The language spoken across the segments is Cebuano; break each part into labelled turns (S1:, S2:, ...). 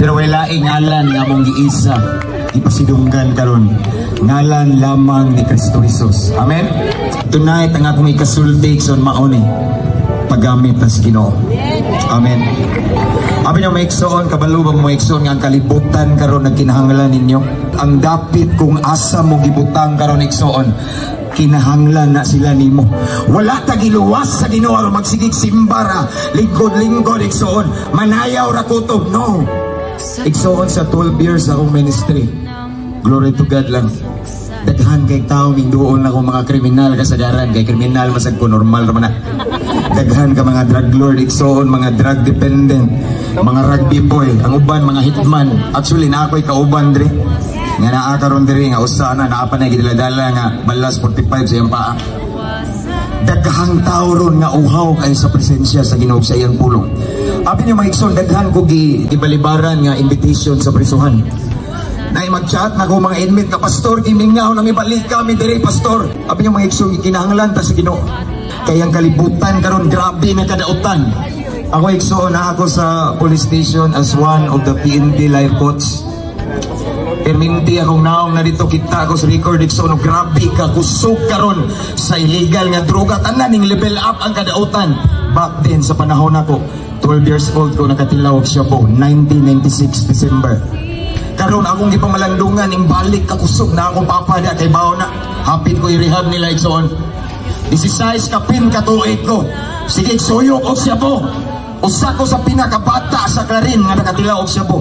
S1: Pero wala ngalan nga among giisa ipasidunggan karon. Ngalan lamang ni Kristo Jesus. Amen. Tonight ang akong ikasulti, igsoon, mao ni paggamit ta sa Ginoo. Amen. Abi niyo, mga igsoon, kabalo ba mo, igsoon, nga ang kalibutan karon nagkinahanglan ninyo? Ang dapit kung asa mo gibutang karon, igsoon, kinahanglan na sila nimo. Wala ta giluwas sa Ginoo aron magsigig simba ra, lingkod-lingkod, igsoon, manayaw ra kutob, no. Igsoon, sa 12 years akong ministry. Glory to God lang. Daghan kay tao mingduol na akong mga kriminal kasagaran kay kriminal masag ko, normal ra man na. Daghan ka mga drug lord, igsoon, mga drug dependent, mga rugby boy, ang uban mga hitman. Actually, na ako'y kauban diri. Nga naa karon diri nga usa na naa pa na gidaladala nga balas 45 sa iyang paa. Daghang tao ron nga uhaw kay sa presensya sa Ginoo, sa iyang pulong. Abi niyo, mga igsoon, daghan ko gi gibalibaran nga invitation sa prisuhan. Nay mag-chat na ko mga inmate nga, "Pastor, gimingaw nang ibalik kami diri, Pastor." Abi niyo, mga igsoon, gikinahanglan ta sa Ginoo. Kay ang kalibutan karon grabe na kadautan. Ako, igsoon, na ako sa police station as one of the PNP life coach. Perminti akong naong na dito, kita ako sa record, igsoon, grabe ka kusog karon sa illegal nga droga, tanan ning level up ang kadautan. Back then sa panahon nako, 12 years old ko nakatilaw og shabu, 1996 December. Karon akong gipamalandungan ing balik kakusog na akong papa da kay bawo na. Hapit ko i-rehab nila, igsoon. 16 kapin ka tuig ko. Sige, suyok og shabu. Usa ko sa pinakabata sa Clarin nga nakatilaw og shabu.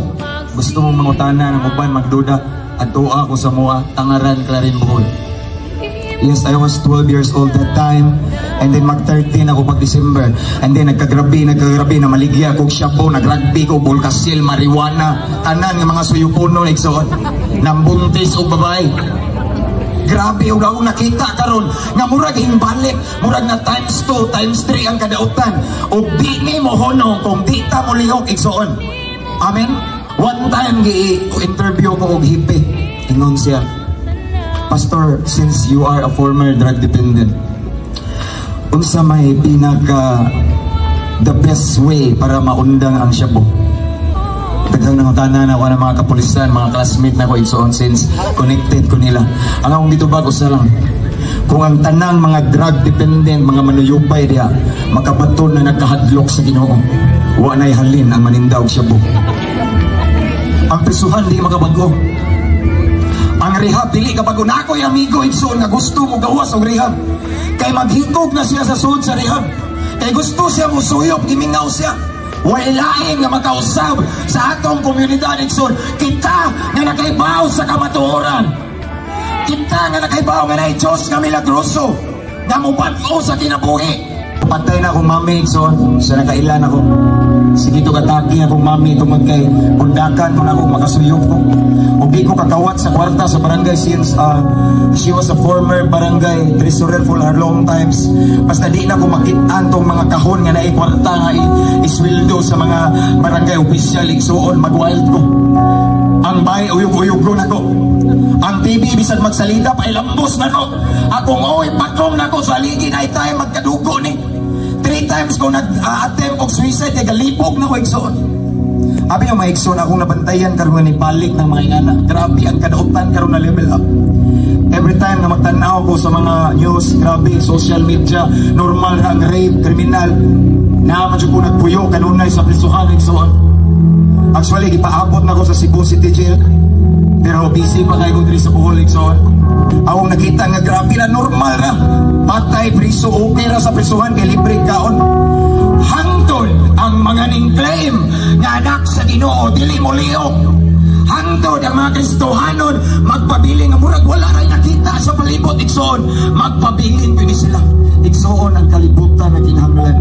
S1: Gusto mong mangutana ng uban magduda, adtoa ko sa mua, Tangaran, Clarin, Bohol. Yes, I was 12 years old that time. And then mag-13 ako pag December. And then nagkagrabe, nagkagrabe na maligya kog shabu, nagrugby ko, bulkasil, marijuana, tanan nga mga suyupono, igsoon. Nambuntis og babae. Grabe og akong nakita karon nga murag hingbalik, murag na times 2, times 3 ang kadautan. Ug di ni mo honong kung di ta mo lihok, igsoon. Amen. One time gi interview ko og hippie. Ingon siya, "Pastor, since you are a former drug dependent, unsa may pinaka the best way para maundang ang shabu?" Daghang nangutana na ako ng mga kapulisan, mga classmate na ko, igsoon, since connected ko nila. Ang akong gitubag, usa lang. Kung ang tanang mga drug dependent, mga manuyupay diha, makabaton na nagkahadlok sa Ginoo, wa na'y halin ang maninda og shabu. Ang prisuhan di makabago. Ang rehab dili kabago. Na ako'y amigo, igsoon, nga gusto mo gawas og rehab. Kay maghikog na siya sa sud sa rehab. Kay gusto siya mo suyop, gimingaw siya. Way lain nga makausab sa atong komunidad, igsoon. Kita nga nakaibaw sa kamatuoran. Kita nga nakaibaw nga naay Diyos nga milagroso nga mubag-o sa kinabuhi. Patay na akong mami, igsoon. Sa nakailan ako. Sige to katagi akong mami tungod kay bundakan ko na akong makasuyop ko. Ug di ko kakawat sa kwarta sa barangay since she was a former barangay treasurer for her long times. Basta di na ko makit-an tong mga kahon nga naay kwarta nga isweldo sa mga barangay official, igsuon, mag-wild ko. Ang bay uyog-uyog ko nako. Ang TV bisan magsalita pa ilambos nako. Akong oy patong nako sa aligi na tayo magkadugo ni. Three times ko nag-attempt og suicide kay galibog na ko, igsoon. Abi nga, mga igsoon, akong nabantayan karon nga ni balik ng mga ingana. Grabe ang kadautan karon na level up. Every time na magtanaw ko sa mga news, grabe, social media, normal na ang rape, kriminal. Na man jud ko nagpuyo kanunay sa prisuhan, igsoon. Actually, gipaabot na ko sa Cebu City Jail. Pero busy pa kayo ko diri sa Bohol, igsoon. Akong nakita nga grabe na normal ra. Patay priso, okay ra sa prisuhan kay libre kaon. Hangtod ang mga ning claim nga anak sa Ginoo dili mo liok. Hangtod ang mga Kristohanon magpabilin nga murag wala ray nakita sa palibot, igsoon. Magpabilin gyud ni sila. Igsoon, ang kalibutan na kinahanglan.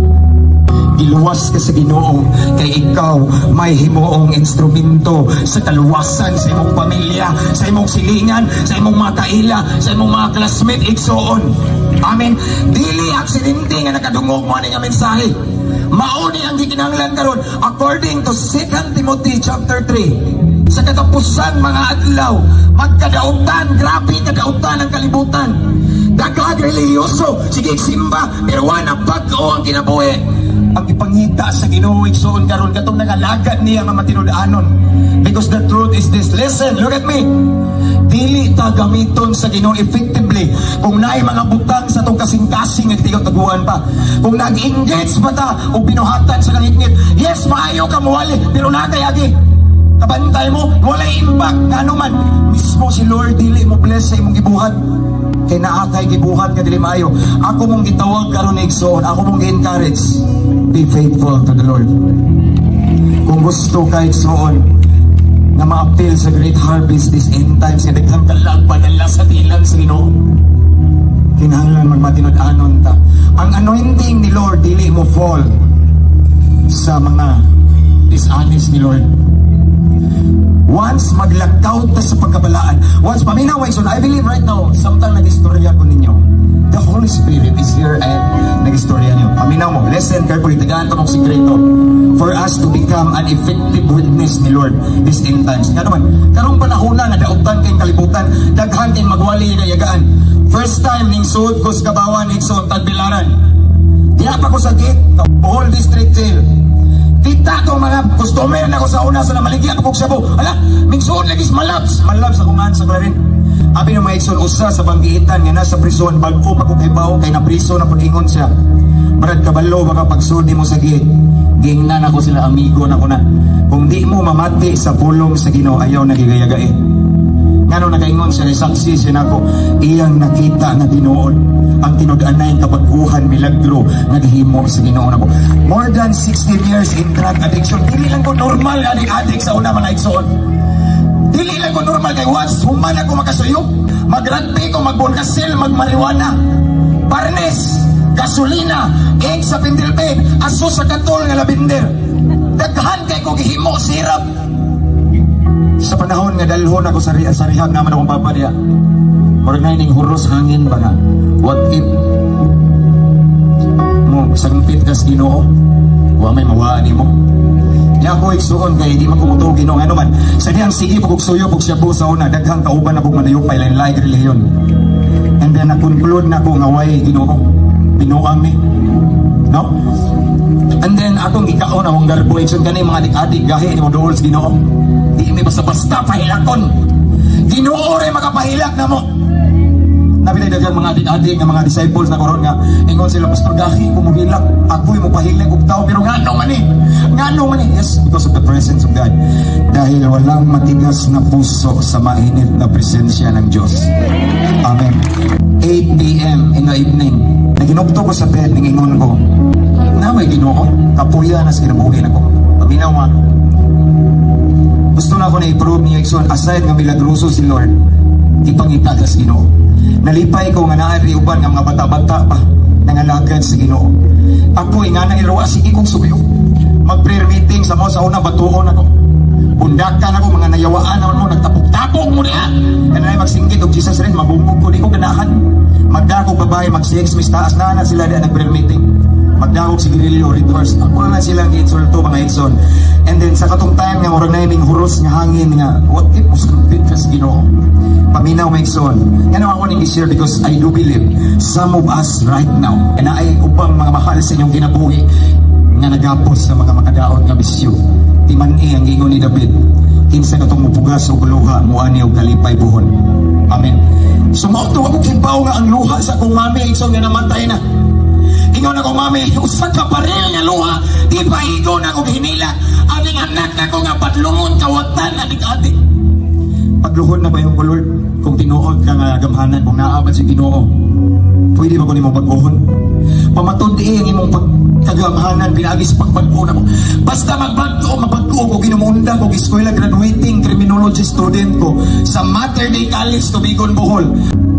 S1: Giluwas ka sa Ginoo kay ikaw may himuong instrumento sa kaluwasan sa imong pamilya, sa imong silingan, sa imong mga kaila, sa imong mga classmate, igsoon. Amen. Dili aksidente nga nakadungog mo ani nga mensahe. Mao ni ang gikinahanglan karon according to 2 Timothy chapter 3. Sa katapusan mga adlaw, magkadautan, grabe kadautan ang kalibutan. Daghang relihiyoso, sige simba, pero wala bag-o ang kinabuhi. Ang ipangita sa Ginoo, igsoon, karon katong nagalagad niya nga matinud-anon. Because the truth is this. Listen, look at me. Dili ta gamiton sa Ginoo effectively kung naay mga butang sa atong kasing-kasing nga tigaw-taguan pa. Kung nag-engage pa ta og binuhatan sa kangitngit. Yes, maayo ka muwali, pero naa kay agi. Kabantay mo, walay impact. Ngano man, mismo si Lord dili mo bless sa imong gibuhat. Kay naa kay gibuhat nga dili maayo. Ako mong gitawag karon, igsoon, ako mong gi-encourage. Be faithful to the Lord. Kung gusto ka, igsoon, nga ma-appeal sa great harvest this end times nga daghang kalag padala sa tilan sa Ginoo, kinahanglan magmatinud-anon ta. Ang anointing ni Lord dili mo fall sa mga dishonest ni Lord. Once maglakaw ta sa pagkabalaan, once paminaw, so I believe right now, samtang nag-istorya ko ninyo, the Holy Spirit is here and nag-istorya niyo. Paminaw mo, listen carefully, tagaan ta mong sikreto for us to become an effective witness ni Lord this end times. Nga naman, karong panahon na nga dautan kayong kalibutan, daghan kayong magwali nga yagaan. First time ning suod ko sa Kabawan, igsoon, Tagbilaran. Diya pa ko sa gate, Bohol District Jail. Kita ko mga customer na ko sa una sa namaligya pa kog sabo. Ala, mingsuod lagi malabs. Malabs ako nga sa Clarin. Abi ng mga igsoon, usa sa banggiitan nga nasa prison, bag-o pa ko kay kay na priso na pag-ingon siya. "Brad, kabalo baka pagsulod mo sa gate." Gingnan ako sila, amigo na ko na. "Kung di mo mamati sa pulong sa Ginoo, ayaw nagigayagae." Ngano nakaingon siya, saksi siya nako, iyang nakita nga tinuod ang tinud-anay kabag-uhan, milagro nga gihimo sa Ginoo nako. More than 16 years in drug addiction. Dili lang ko normal adik adik sa una, mga igsoon. Dili lang ko normal kay once human ako makasuyop, magrugby ko, magbulkasil, magmariwana, barnes, gasolina, egg sa Pentelpe, aso sa katol nga labinder. Daghan kay ko gihimo, sirap. Sa panahon nga dalhon ako sa rehab naman akong papa niya. Murag na ning huros hangin ba nga. What if mo sangpit ka sa Ginoo, wa may mawaan nimo. Nya ako, igsuon, kay di man ko mutuo Ginoo, ngano man sa dihang sige pag suyo pag shabu sa una, daghang kauban akong manayupay, lain-lain relihiyon. And then na-conclude na ko nga way Ginoo. Binuang ni. No? And then akong gikaon akong garbo, igsoon, kani mga adik-adik gahi ni mo duol sa Ginoo. Di mi basta-basta pahilakon. Ginoo ray makapahilak namo. Nabi daghang mga adik-adik nga mga disciples na karon nga ingon sila, "Pastor, gahi ko mohilak, ako'y mopahilak og tao, pero ngano man ni? Ngano man ni?" Yes, because of the presence of God. Dahil walang matigas na puso sa mainit na presensya ng Diyos. Amen. 8 p.m. in the evening, naginukto ko sa bed, ningingon ko, na may Ginoo, kapuya na sa kinabuhi nako. Paminaw nga, gusto na ako na i-prove niyo, igsoon, aside nga milagroso si Lord, ipangita ka sa Ginoo. Nalipay ko nga naari uban nga mga bata-bata pa nangalagad sa Ginoo. Ako nga na iluwa, sige kong suyo. Mag-prayer meeting sa mo sa una, batuon ako. Bundakan ako, mga nayawaan naman mo, nagtapok-tapok mo niya. Kaya na magsingkit og Jesus rin, mabungkog ko, di ko ganahan. Magdakog babae, mag-sex, mis taas na na sila di nag-prayer meeting. Magdakog si Grillo, Red Horse. Ako na silang giinsulto, mga igsoon. And then sa katong time nga murag na huros nga hangin nga what if musangpit ka sa Ginoo. Paminaw, mga igsoon. Ngano ako ning i-share? Because I do believe some of us right now na ay upang mga mahal sa inyong kinabuhi nga nagapos sa mga makadaot nga bisyo. Timan-i ang gingon ni David, kinsa katong mupugas og luha, muani og kalipay buhon. Amen. So mao to, ako kibaw nga ang luha sa akong mami, igsoon, nga namatay na. Ingon ako, "Mami, usa ka baril nga luha, di pa igo na akong hinila. Aning anak na ko nga padlungon kawatan adik-adik." Pagluhod na ba yung Lord? Kung tinuod ka nga gamhanan, kung naa ba si Ginoo, pwede ba ko nimo bag-ohon? Pamatud-i ang imong pagkagamhanan pinaagi sa pagbag-o nako. Basta magbag-o, mabag-o ko, ginumunda ko, eskwela, graduating criminology student ko sa Mater Dei College, Tubigon, Bohol.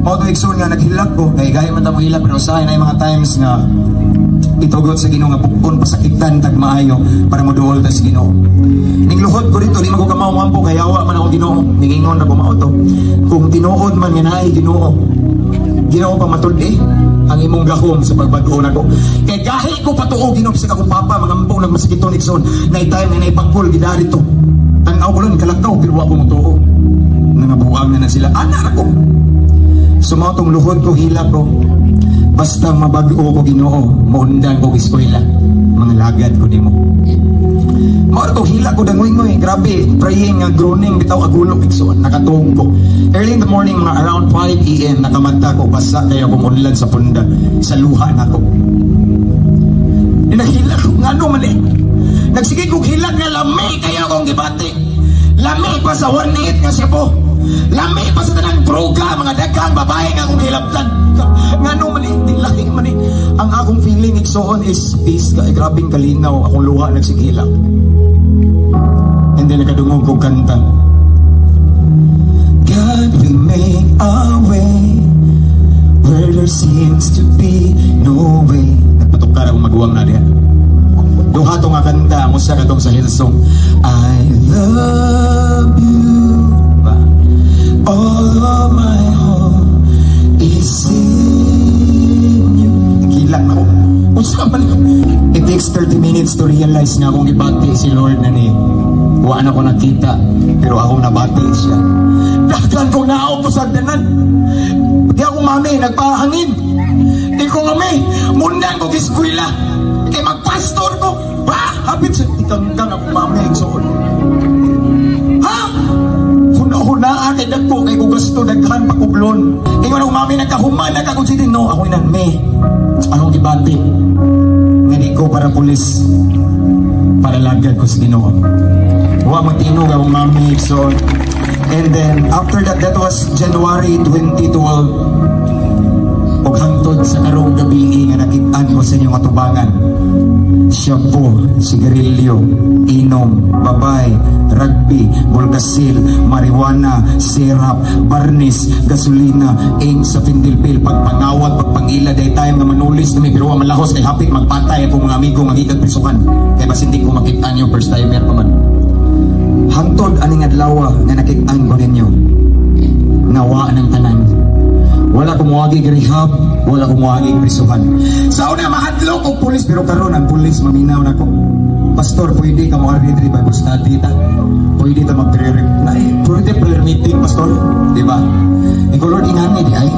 S1: Mao to, igsoon, nga naghilak ko, kay gaya man ta mo hilak, pero usahay na yung mga times nga itugot sa Ginoo nga pukon pasakitan tag maayo para moduol ta sa Ginoo. Ning luhod ko dito, di man ko kamaw po kay yawa man ako Ginoo. Ningingon na ko mao to. Kung tinuod man nga naay Ginoo, Ginoo, pamatud-i ang imong gahom sa pagbag-o nako. Kay gahi ko patuo Ginoo bisag akong papa mangampo nagmasakiton, igsoon. Nay time nga naipagkol gidari to. Tan-aw ko lang kalakaw pero wa ko motuo. Nangabuang na na sila. Ana ra ko. So mao tong luhod ko, hila ko. Basta mabag-o ko, Ginoo, moundan ko eskwela. Mga lagad ko nimo. Mao to hilak ko dangoy-ngoy. Grabe, praying nga groaning bitaw agulok, igsoon. Nakatuog ko. Early in the morning, mga around 5 a.m., nakamata ko, basa kaayo akong unlan sa punda. Sa luha nako. Nahilak ko, ngano man eh. Nagsige kog hilak nga lami kaayo akong gibati. Lami pa sa 1.8 nga shabu. Lami pa sa tanang droga, mga daghang babae nga akong hilabtan. Ngano man eh, di lahi man eh. Ang akong feeling, igsoon, is peace ka, eh, grabing kalinaw, akong luha nagsigilak. And then nakadungog kog kanta. God will make a way where there seems to be no way. Nagpatukar akong maguwang na diha. Duha to nga kanta, ang usa katong sa Hillsong. I love you. Ba? All of my hope is in you. Nagilak na ko. Unsa man? It takes 30 minutes to realize nga akong ibati si Lord na ni. Wa na ko nakita, pero akong nabati siya. Daghan kong naog ko sa tanan. Di ako mami, nagpahangin. Di ko mami, mundan ko eskwela. Kay magpastor ko. Ba? Hapit sa ikangkang ako mami, igsoon. Ha? Huna-huna kay dagko kay ko gusto daghan pakublon. Ingon ako mami, nagkahuman na ka kung no, ako inan me. Akong gibati. Nga di ko para pulis. Para lagad ko sa Ginoo. Wa mo tinog akong mami, igsoon. And then after that, that was January 2012. Ug hangtod sa karong gabi nga nakit-an ko sa inyong atubangan. Shabu, sigarilyo, inom, babay, rugby, bulkasil, marijuana, syrup, barnis, gasolina, aim sa Findilpil, pagpangawat, pagpangila, day time nga manulis na may pero wa malahos kay hapit magpatay akong mga amigo nga gikan prisuhan. Kay basin di ko makit-an yung first timer pa man. Hangtod aning adlaw nga nakit-an ko ninyo. Nawa ng tanan. Wala ko muagi rehab, wala ko muagi prisuhan. Sa una mahadlok og pulis, pero karon ang pulis maminaw nako. Pastor, pwede ka mo diri Bible study ta. Pwede ta mag-prayer. Na, eh, pwede prayer meeting, pastor, di ba? Ikaw Lord ingani di ay.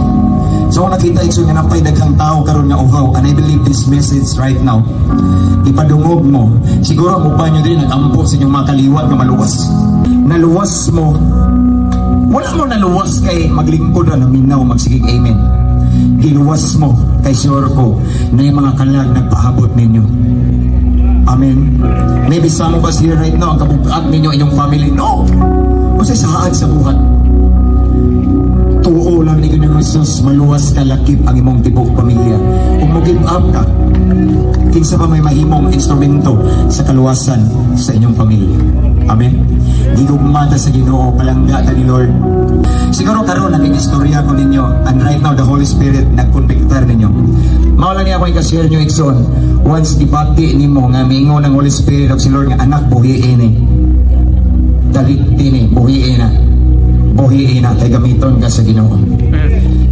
S1: So kung nakita igsoon nga napay daghang tao karon nga uhaw, and I believe this message right now, ipadungog mo. Siguro ang uban nyo din nag-ampo sa inyong mga kaliwat nga maluwas. Naluwas mo, wala mo naluwas kay maglingkod na naminaw magsigig amen. Giluwas mo kay sure ko na yung mga kalag nagpahabot ninyo. Amen. Maybe some of us here right now, ang kabugat ninyo inyong family. No! Unsay saad sa buhat? Tuo lang ni Ginoong Jesus, maluwas ka lakip ang imong tibok pamilya. Kung mo give up ka, kinsa pa may mahimong instrumento sa kaluwasan sa inyong pamilya. Amen. Gigugma ta sa Ginoo, palangga ta ni Lord. Siguro karon naging istorya ko ninyo, and right now the Holy Spirit nagkonbiktar ninyo. Mao lang niya ako i-share nyo, igsoon. Once ibati nimo nga miingon ang Holy Spirit og si Lord nga, "Anak, buhiin ni. Dali dini, buhiin na. Buhiin na kay gamiton ka sa Ginoo."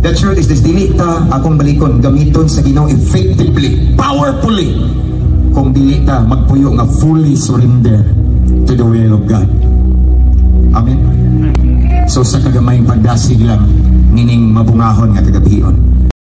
S1: The truth is this, dili ta, akong balikon, gamiton sa Ginoo effectively, powerfully, kung dili ta magpuyo nga fully surrender to the will of God. Amen. So sa kagamayng pagdasig lang nining mabungahon nga kagabion.